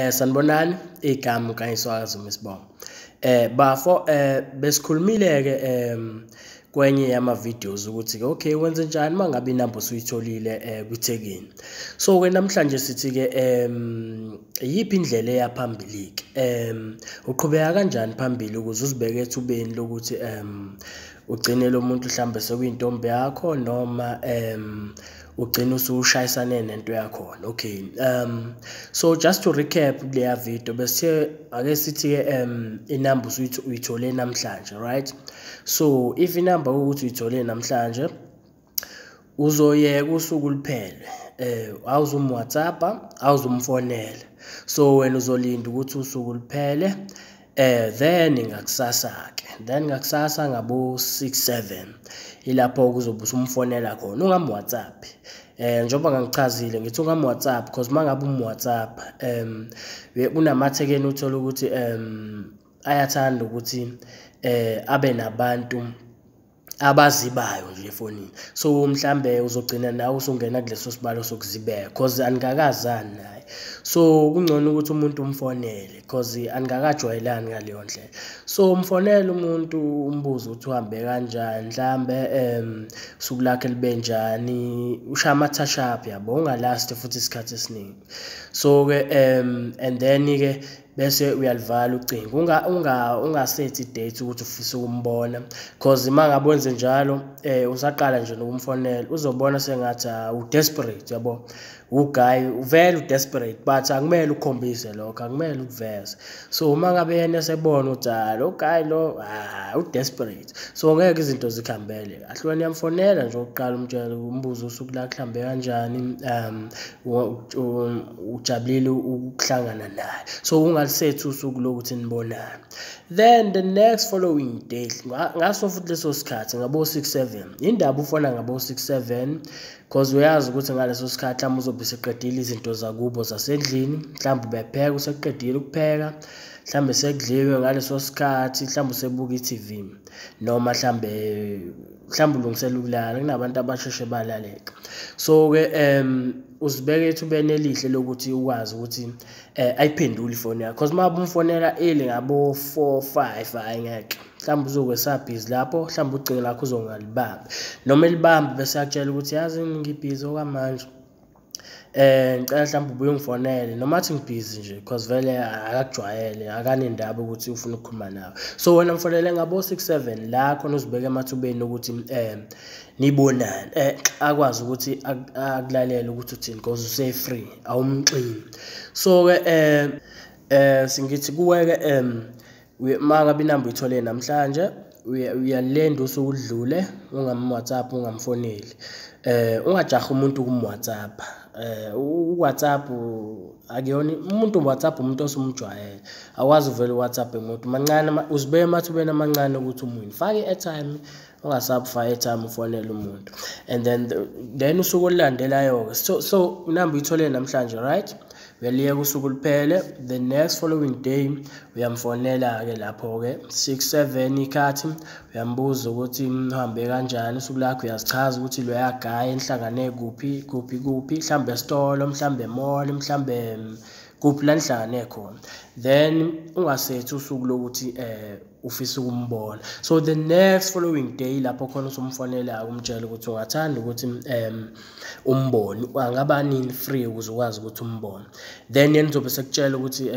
Sanibonani, igama uNkanyiso kaZuma isibongo. Bafo, besikhulumile ke kwenye yama videos ukuthi okay, wenze njani mangabe inamba usuyitholile kwiThekeni. So ke namhlanje sithi ke iyiphi indlela eya phambili ke, uqhubeka kanjani phambili ukuze uzibeke ethubeni lokuthi ugcine lo muntu mhlambe sekuyintombi yakho noma ugcina usushayisane nento yakhona. Okay, so just to recap kuleya video bese ake sithi ke inamba uyithole namhlanje, right? So if inamba ukuthi uyithole namhlanje, uzoyeka usuku luphele, awuzum WhatsApp, awuzumfonela. So wena uzolinda ukuthi usuku luphele, then ngakusasa ke, then ngakusasa ngabo 6 7 ilapho kuzobe usumfonela khona, ungam WhatsApp. Njengoba ngangichazile ngithi ungam WhatsApp, because mangabe um WhatsApp kunamathekeni uthola ukuthi ayathanda ukuthi abe nabantu abazibayo nje efonini. So mhlambe uzogcina nawe usungena kuleso sibalo sokuzibeka because anikakazani naye. So kungcono ukuthi umuntu umfonele because anikakajwayelani ngaleyo ndlela. So umfonele umuntu, umbuze ukuthi uhambe kanjani, mhlambe usuku lakhe libe njani, ushaya ama-touch up yabo, ungalasti futhi isikhathi esiningi. So ke and then ke bese uyalivala ucingo, ungasethi date ukuthi ufisa ukumbona, because mangabe wenze njalo, usaqala nje nokumfonela, uzobona sengathi u-desperate yabo, u-guy vele u-desperate, but akumele ukukhombise lokho, akumele ukuveze. So uma ngabe yena esebona ukuthi lo guy lo u-desperate, so ngeke izinto zikuhambele kahle. Wena uyamfonela nje okokuqala, umtshele, umbuze usuku lakhe lihambe kanjani, ujabulile ukuhlangana naye. So ungalisethi usuku lokuthi nibonane. Then the next following day, ngaso futhi leso sikhathi ngabo 6 7, indaba ufona ngabo 6 7, 'cause uyazi ukuthi ngaleso sikhathi mhlawumbe uzobe eseqedile izinto zakubo zasendlini, mhlawumbe ubepheka, useqedile ukupheka, mhlawumbe sekudliwe ngaleso sikhathi, mhlawumbe usebuka i-TV noma mhlawumbe ulungisela ukulala, kunabantu abasheshe balaleke. So-ke uzibeka ethubeni elihle lokuthi ukwazi ukuthi ayiphendule ifoni yakho, 'cause uma ngabe umfonela early ngabo 4 5, hhayi ngeke, mhlawumbe uzobe esabhizi lapho, mhlawumbe ucingo lakho uzongalibambi noma elibambe bese akutshela ukuthi yazini ngibhizi okwamanje, ngicela mhlawumbe ubuye ungifonele, noma athi ngibhizi nje, 'cause vele akakujwayele, akanendaba ukuthi ufuna ukukhuluma nawe. So wena mfonele ngabo 6 7, la khona uzibeka emathubeni ukuthi nibonane, akwazi ukuthi akulalele ukuthi uthini, 'cause use-free, awumxini. So-ke singithi kuwe-ke, uma ngabe inamba uyithole namhlanje, uyalinda usuku ludlule, ungam-WhatsApp, ungamfoneli. Ungajahi umuntu ukum-WhatsApp. U-WhatsApp akuyona umuntu, WhatsApp umuntu osumjwayele, awukwazi uvele u-WhatsApp umuntu mancane, uzibeka emathubeni amancane ukuthi umuwine. Faka i-airtime, ungasabi ufaka i-airtime ufonele umuntu. And then usuku olulandelayo-ke, so inamba uyithole namhlanje, right? Uyaliyeka usuku luphele, the next following day uyamfonela-ke lapho-ke 6 7 ikhathi, uyambuza ukuthi uhambe kanjani usuku lakho, uyazichaza ukuthi loya guy nihlangane kuphi kuphi kuphi, mhlawumbe esitolo, mhlawumbe e-mall, mhlawumbe kuphi la nihlangane khona. Then ungasethi usuku lokuthi ufisa ukumbona. So the next following day lapho khona usumfonela, umtshela ukuthi ungathanda ukuthi umbone, angaba nini free ukuze ukwazi ukuthi umbone. Then yena uzobe sekutshela ukuthi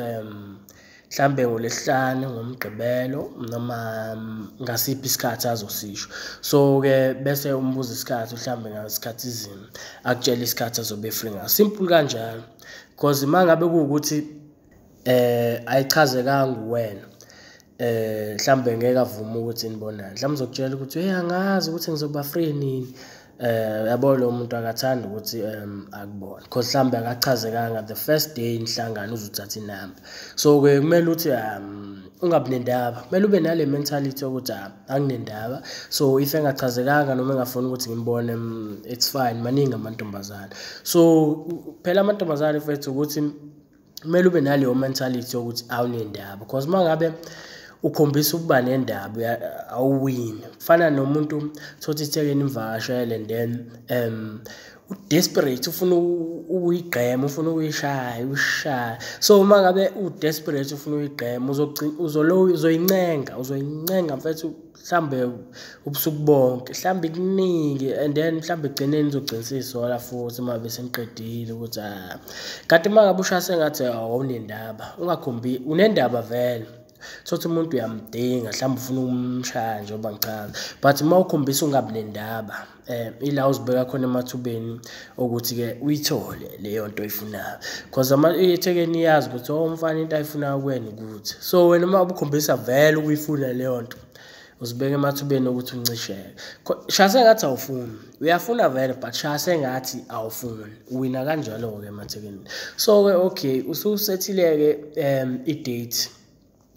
mhlambe ngoLwesihlanu, ngoMgqibelo, noma ngasiphi isikhathi azosisho. So-ke bese umbuza isikhathi, mhlambe ngasikhathi izini, akutshele isikhathi azobe free ngaso. Simple kanjalo, 'cause uma ngabe kuwukuthi ayichazekanga uwena, mhlawumbe ngeke avume ukuthi nibonane, mhlawumbe uzokutshela ukuthi hey, angazi ukuthi ngizoba free nini. Yabo, lo muntu akathandi ukuthi akubone, 'cause mhlawumbe akachazekanga the first day nihlangana uzothatha inamba. So-ke kumele ukuthi ungabi nendaba, kumele ube nale mentality yokuthi anginendaba. So if engachazekanga noma engafuni ukuthi ngimbone, it's fine, maningi amantombazane. So phela amantombazane mfethu, ukuthi kumele ube naleyo mentality yokuthi awunendaba, because uma ngabe ukhombisa ukuba nendaba, awuwini. Kufana nomuntu thothi ithekeni imvakashele and then Desperate, ufuna ukuyigqema, ufuna ukuyishaya, ushaya. So uma ngabe u-desperate ufuna ukuyigqema, uzoyincenga, uzoyincenga mfethu, mhlambe ubusuku bonke, mhlambe kuningi, and then mhlambe ekugcineni izogcina seyisola futhi uma bese niqedile ukuthi ah. Kanti uma ngabe ushaya sengathi awunendaba, ungakhombi unendaba vele. Thothi umuntu uyamdinga, mhlawumbe ufuna ukumshaya njengoba ngichaza, but uma ukhombisa ungabi nendaba, ila uzibeka khona emathubeni okuthi-ke uyithole leyo nto oyifunayo, cause ithekeni iyazi ukuthi oh umfana into ayifunayo kuwena ukuthi. So wena uma ukhombisa vele ukuyifuna leyo nto, uzibeka emathubeni okuthi uncisheke. Shaya sengathi awufuni, uyafuna vele, but shaya sengathi awufuni, uwina kanjalo-ke emathekeni. So-ke okay, ususethile-ke i-date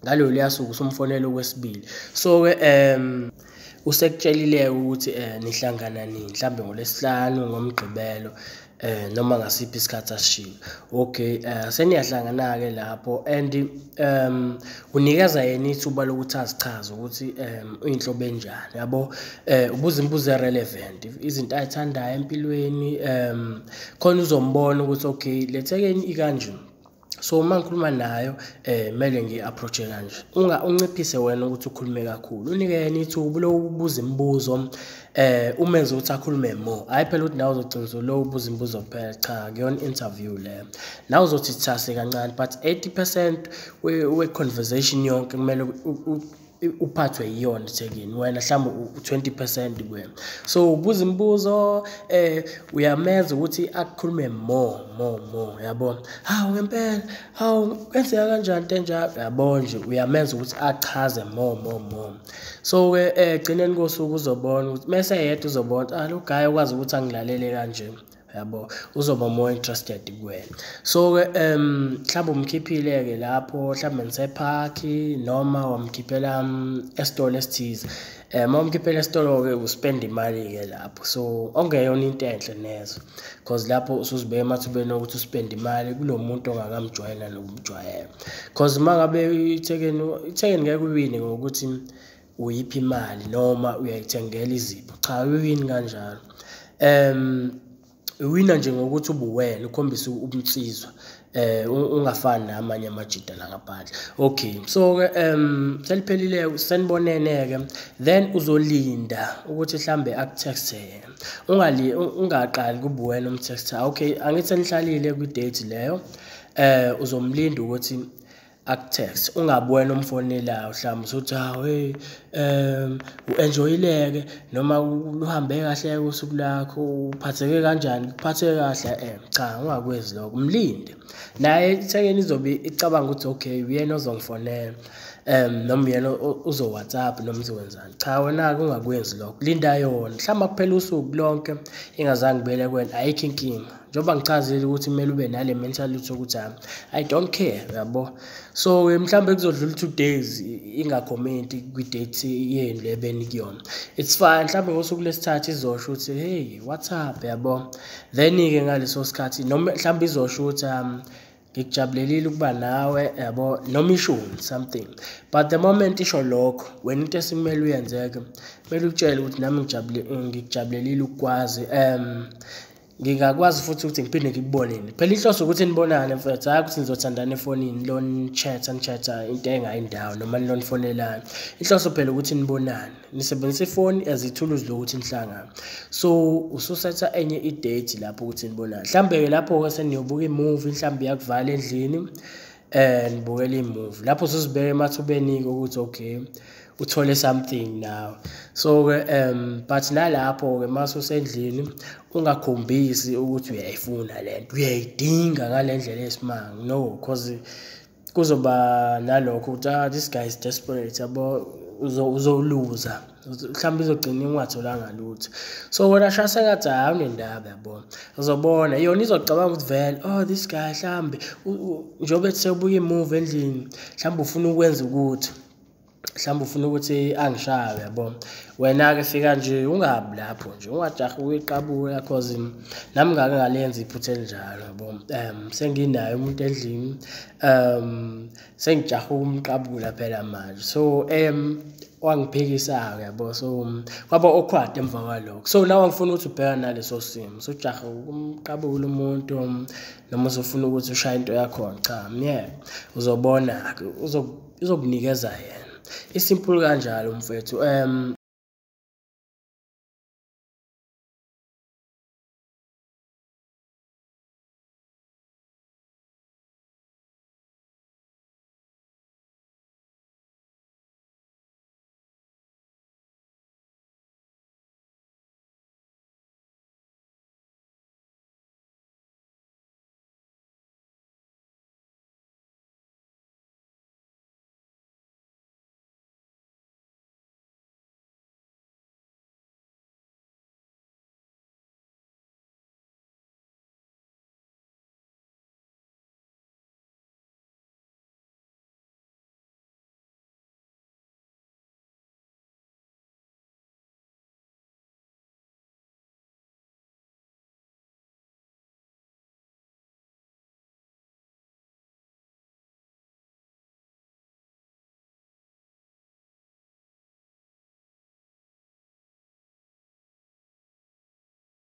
ngaloluya suku, usumfonela okwesibili. So-ke usekutshelile-ke ukuthi nihlangana nini, mhlambe ngoLwesihlanu, ngoMgqibelo, noma ngasiphi isikhathi asishilo. Okay, seniyahlangana-ke lapho and unikeza yena ithuba lokuthi azichaze ukuthi uyinhlobo enjani, yabo. Ubuza imibuzo e-relevant, izinto ay'thandayo empilweni, khona uzombona ukuthi okay, le thekeni ikanje. So uma ngikhuluma nayo kumele ngiyi-approach-e kanje. Unciphise wena ukuthi ukhulume kakhulu, unike yena ithuba lokubuza imibuzo, umenze ukuthi akhulume more. Hhayi phela ukuthi nawe uzogcina usuloku ubuza imibuzo kuphela, cha, akuyona i-interview leyo. Nawe uzothi thase kancane, but 80% we-conversation yonke kumele uphathwe yiyona ithekeni, wena mhlawumbe u-20% kuwena. So ubuza imibuzo, uyamenza ukuthi akhulume more more more, yabo. Hawu ngempela, hawu kwenzeka kanjani into enjalo, yabo nje, uyamenza ukuthi achaze more more more. So-ke ekugcineni kosuku uzobona ukuthi mese eyedwa, uzobona ah lo guy ukwazi ukuthi angilalele kanje, yabo, uzoba more interested kuwena. So-ke mhlawumbe umkhiphile-ke lapho, mhlawumbe nise-park noma wamkhiphela esitolo esithize. Uma umkhiphela esitolo-ke uspenda imali-ke lapho, so okungeyona into enhle neze, cause lapho usuzibeka emathubeni okuthi uspende imali kulo muntu ongakamjwayela nokumjwayela. Cause uma ngabe ithekeni, ithekeni ngeke uyiwine ngokuthi uyiphi imali noma uyayithengela izipho, cha, awuyiwini kanjalo. Uwina nje ngokuthi ube uwena, ukhombise ubunsizwa, ungafani namanye amajita la ngaphandle. Okay, so-ke seliphelile, senibonene-ke, then uzolinda ukuthi mhlambe aku-text-e yena. Ungaqali kube uwena um-text-ayo. Okay, angithi senihlalile kwi-date leyo, uzomlinda ukuthi aku-text, ungabi wena omfonelayo mhlawumbe usuthi hawu hey, u-enjoy-ile-ke noma luhambe kahle-ke usuku lakho, uphatheke kanjani, uphatheke kahle. Cha, ungakwenzi lokho, mlinde. Naye ithekeni izobe icabanga ukuthi okay, uyena ozongifonela, noma uyena uzo-WhatsApp noma uzokwenzani. Cha, wena-ke ungakwenzi lokho, linda yona. Mhlawumbe kuphela usuku lonke ingazange ibuyele kuwena, ayikho inkinga. Njengoba ngichazile ukuthi kumele ube nale mentality yokuthi I don't care, uyabo. So mhlawumbe kuzodlula 2 days ingakhomenti kwi-date yenu le ebenikuyona. It's fine, mhlawumbe ngosuku lwesithathu izosho ukuthi hey, what's up, yabo. Then-ke ngaleso sikhathi noma mhlawumbe izosho ukuthi ngikujabulelile ukuba nawe, yabo, noma ishoni something. But the moment isho lokho, wena into esekumele uyenze-ke, kumele utshele ukuthi nami ngijabule, ngikujabulelile ukukwazi, ngingakwazi futhi ukuthi ngiphinde ngikubone nini. Phela inhloso ukuthi nibonane mfethu, hhayi ukuthi nizothandana efonini lo ni-chat-a ni-chat-a into engayindawo noma nilo nifonelana. Inhloso phela ukuthi nibonane, nisebenzisa ifoni as ithuluzi lokuthi nihlangane. So ususetha enye i-date lapho ukuthi nibonane. Mhlawumbe-ke lapho-ke seniyobuka i-movie, mhlawumbe iyakuvala endlini, nibukela i-movie. Lapho usuzibeka emathubeni-ke ukuthi okay, uthole something nawe. So-ke but nalapho-ke mase usendlini ungakhombisi ukuthi uyayifuna lento, uyayidinga ngale ndlela eyisimanga, no, cause kuzoba nalokho ukuthi ah, this guy is desperate, yabo, uzoluza, mhlawumbe izogcina ungatholanga lutho. So wena shaya sengathi hhayi awunendaba, yabo, uzobona yona izocabanga ukuthi vele oh, this guy mhlawumbe njengoba ethi sebuka i-movie endlini, mhlawumbe ufuna ukwenza ukuthi mhlawumbe ufuna ukuthi angishaye, yabo. Wena-ke fika nje ungabi lapho nje, ungajahi ukuyiqabula, cause nami ngake ngalenza iphutha elinjalo, yabo. Senginaye umuntu endlini, sengijahe ukumqabula phela manje. So Wangiphikisayo, yabo. So kwaba awkward emva kwalokho. So nawe angifuni ukuthi ubhekane naleso simo, usujaha ukumqabula umuntu noma usufuna ukuthi ushaye into yakhona. Cha, myeke, uzobona-ke, uzokunikeza yena. I-simple kanjalo, mfethu.